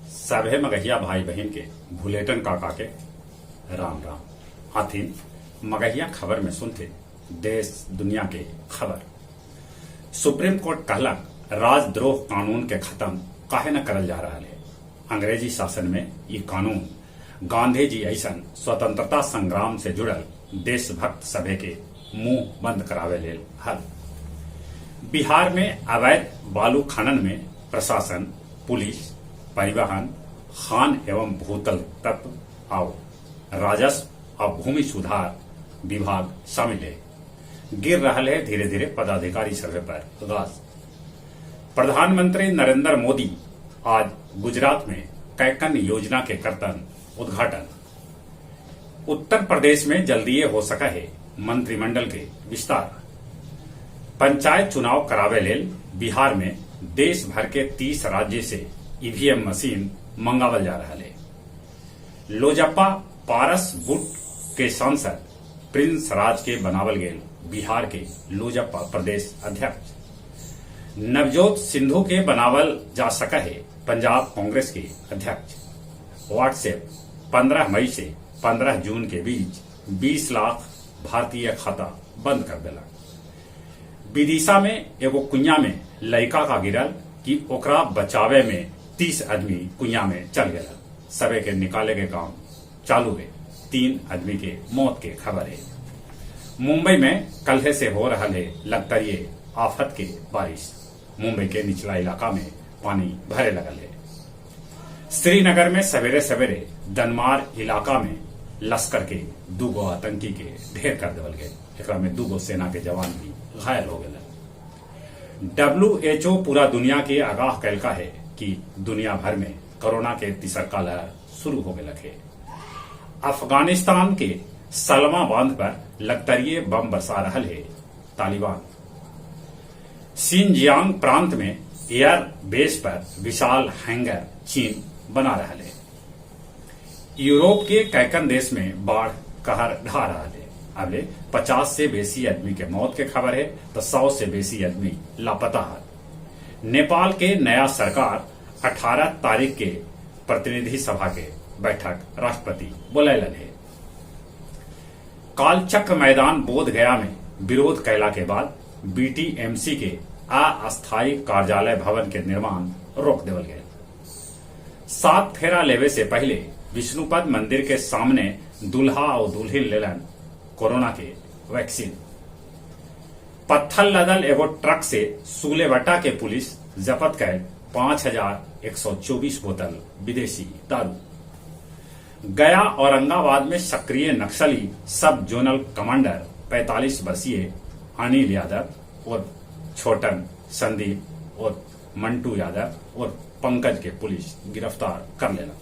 सभे मगहिया भाई बहिन के भुलेटन काका के राम राम। आथिन मगहिया खबर में सुनते देश दुनिया के खबर। सुप्रीम कोर्ट कहलक राजद्रोह कानून के खत्म काहे न करल जा रहल हे। अंग्रेजी शासन में ई कानून गांधी जी अइसन स्वतंत्रता संग्राम से जुड़ल देशभक्त सभे के मुंह बंद करावे लेल हल। बिहार में अवैध बालू खनन में प्रशासन, पुलिस, परिवहन, खान एवं भूतल तत्व आउ राजस्व आउ भूमि सुधार विभाग शामिल हे। गिर रहल हे धीरे-धीरे पदाधिकारी सभे पर गाज। प्रधानमंत्री नरेंद्र मोदी आज गुजरात में कैकन योजना के करतन उद्घाटन। उत्तर प्रदेश में जल्दीए हो सका हे मंत्रिमंडल के विस्तार। पंचायत चुनाव करावे लेल बिहार में देश भर के 30 राज्य से ईवीएम मशीन मंगावल जा रहल हे। लोजपा पारस गुट के सांसद प्रिंस राज के बनावल गेल बिहार के लोजपा प्रदेश अध्यक्ष। नवजोत सिद्धू के बनावल जा सका हे पंजाब कांग्रेस के अध्यक्ष। व्हाट्सएप 15 मई से 15 जून के बीच 20 लाख भारतीय खाता बंद कर देलक। विदिशा में एगो कुइयां में लइका का गिरल कि ओकरा बचावे में 30 आदमी कुइयां में चल गेलन। सबे के निकाले के काम चालू हे। 3 आदमी के मौत के खबर हे। मुंबई में कल्हे से हो रहल हे लगतरिये आफत के बारिश। मुंबई के निचला इलाका में पानी भरे लगल हे। श्रीनगर में सवेरे सवेरे दनमार इलाका में लश्कर के दूगो आतंकी के ढेर कर देवल गेल। एकरा में दूगो सेना के जवान भी घायल हो गेलन। WHO पूरा दुनिया के आगाह कैलका हे कि दुनिया भर में कोरोना के तिसरका लहर शुरू हो गेलक हे। अफगानिस्तान के सलमा बांध पर लगतरिये बम बरसा रहल हे तालिबान। शिनजियांग प्रांत में एयर बेस पर विशाल हैंगर चीन बना रहल हे। यूरोप के कैकन देश में बाढ़ कहर ढा रहल हे। अबले 50 से बेसी आदमी के मौत के खबर हे तो 100 से बेसी आदमी लापता है। नेपाल के नया सरकार 18 तारीख के प्रतिनिधि सभा के बैठक राष्ट्रपति बोलैलन हे। कालचक्र मैदान बोध गया में विरोध कैला के बाद बीटीएमसी के अस्थायी कार्यालय भवन के निर्माण रोक देवल गए। 7 फेरा लेवे से पहले विष्णुपद मंदिर के सामने दुल्हा और दुल्हिन लेलन कोरोना के वैक्सीन। पत्थर लदल एगो ट्रक से सूलेबटा के पुलिस जब्त कैल 5124 बोतल विदेशी दारू। गया औरंगाबाद में सक्रिय नक्सली सब जोनल कमांडर 45 वर्षीय अनिल यादव और छोटन संदीप और मंटू यादव और पंकज के पुलिस गिरफ्तार कर लेला।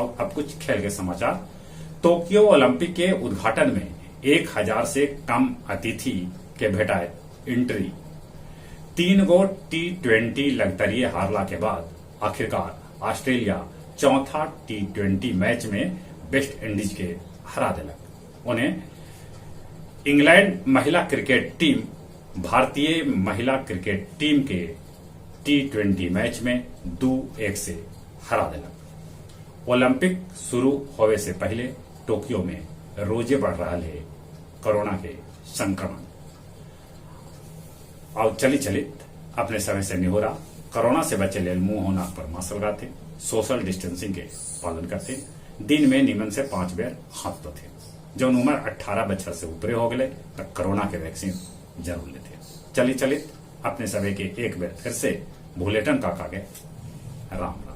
और अब कुछ खेल के समाचार। टोक्यो ओलंपिक के उद्घाटन में 1000 से कम अतिथि के भेटाए एंट्री। 3 गो T20 लगतरिये हारला के बाद आखिरकार ऑस्ट्रेलिया चौथा T20 match में वेस्ट इंडीज के हरा देलक। उन्हें इंग्लैंड महिला क्रिकेट टीम भारतीय महिला क्रिकेट टीम के T20 match में 2-1 से हरा देलक। ओलंपिक शुरू होवे से पहले टोक्यो में रोजे बढ़ रहा है कोरोना के संक्रमण। और चली चलित अपने समय से निहोरा, कोरोना से बचे लेल मुंह और नाक पर मास्क लगाते, सोशल डिस्टेंसिंग के पालन करते, दिन में निमन से 5 बेर हाथ धोते। जौन उम्र 18 बछर से ऊपरे हो गए तब कोरोना के वैक्सीन जरूर लेते। चली चलित अपने सभी के एक बेर फिर से भुलेटन काका के राम राम।